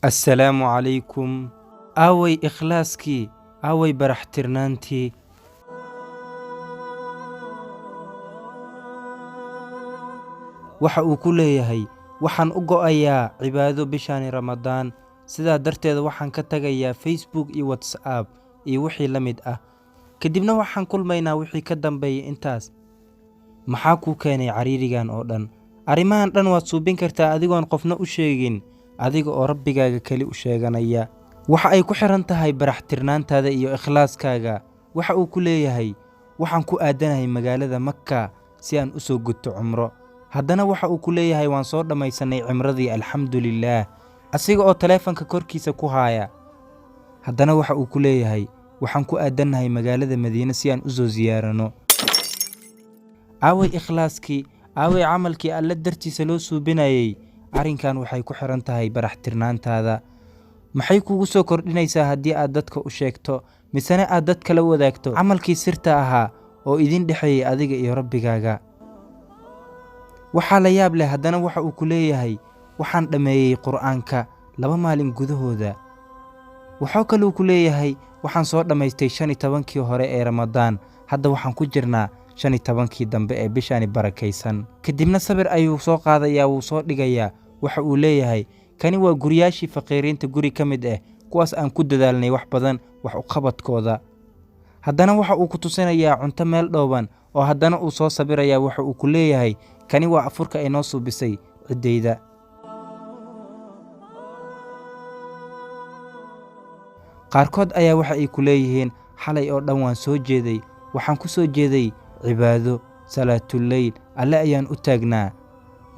Assalaamu calaykum. Aaway ikhlaaskii? Aaway baraxtirnaantii? Waxa uu ku leeyahay, waxaan u go'ayaa cibaado bishaani Ramadaan, sidaa darteed waxaan ka tagayaa Facebook iyo WhatsApp iyo wixii la mid ah. Kadibna waxaan kulmaynaa wixii ka dambeeya intaas. Maxaa kuu keenay cariirigan oo dhan? Arrimahan dhan waad suubin kartaa adigoon qofna u sheegin, adiga oo rabbigaaga keli u sheeganaya. Waxa ay ku xiran tahay baraxtirnaantaada iyo ikhlaaskaaga. Waxa uu ku leeyahay, waxaan ku aadanahay magaalada Makka si aan u soo guto cumro. Haddana waxa uu ku leeyahay, waan soo dhammaysanay cimradii, alxamdulillaah, asiga oo taleefanka korkiisa ku haaya. Haddana waxa uu ku leeyahay, waxaan ku aadanahay magaalada Madiine si aan u soo siyaarano. Aaway ikhlaaskii? Aaway camalkii Alle dartiisa loo suubinayay? Arrinkan waxay ku xiran tahay baraxtirnaantaada. Maxay kugu soo kordhinaysaa haddii aad dadka u sheegto, misena aad dadka la wadaagto camalkii sirta ahaa oo idin dhexeeyey adiga iyo rabbigaaga? Waxaa la yaab leh, haddana waxa uu ku leeyahay, waxaan dhammeeyey Qur'aanka 2 maalin gudahooda. Wuxuu kaloo ku leeyahay, waxaan soo dhammaystay 15kii hore ee Ramadaan, hadda waxaan ku jirnaa 15kii dambe ee bishaani barakaysan. Kadibna sabir ayuu soo qaadayaa, wuu soo dhigayaa. Waxa uu leeyahay, kani waa guryaashii faqiiriinta guri ka mid ah, kuwaas aan ku dadaalnay wax badan wax u qabadkooda. Haddana waxa uu ku tusinayaa cunto meel dhooban oo haddana uu soo sabirayaa. Waxa uu ku leeyahay, kani waa afurka ay noo suubisay ciddayda. Qaarkood ayaa waxa ay ku leeyihiin, xalay oo dhan waan soo jeeday, waxaan ku soo jeeday cibaado, salaatuleyl, Alle ayaan u taagnaa.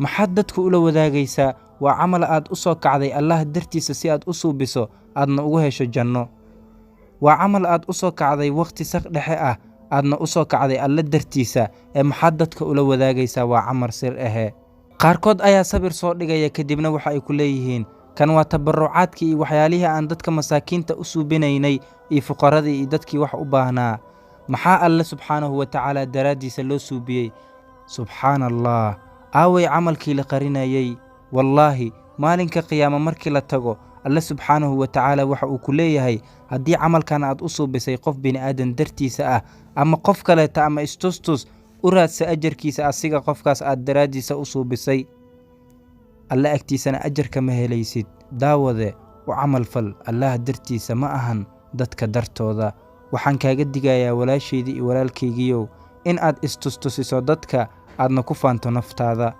Maxaad dadku ula wadaagaysaa? Waa camal aad u soo kacday Allah dartiisa si aad u suubiso, aadna ugu hesho janno. Waa camal aad u soo kacday waqti saq dhexe ah, aadna u soo kacday Alle dartiisa, ee maxaad dadka ula wadaagaysaa? Waa camal sir ahe. Qaarkood ayaa sabir soo dhigaya, kadibna waxa ay ku leeyihiin, kan waa tabarucaadkii iyo waxyaalihii aan dadka masaakiinta u suubinaynay iyo fuqaradii iyo dadkii wax u baahnaa. Maxaa Alle subxaanahu wa tacaala daraaddiisa loo suubiyey? Subxaana Allah, aaway camalkii la qarinayay? Wallaahi, maalinka qiyaamo markii la tago, Alle subxaanahu wa tacaala waxa uu ku leeyahay, haddii camalkan aad u suubisay qof bini'aadan dartiisa ah ama qof kaleeta ama istustus, u raadsa ajarkiisa asiga qofkaas aad daraaddiisa u suubisay. Alle agtiisana ajarka ma helaysid. Daawade, u camal fal Allah dartiisa, ma ahan dadka dartooda. Waxaan kaaga digayaa walaashaydii iyo walaalkaygiiyow in aad istustusiso dadka, aadna ku faanto naftaada.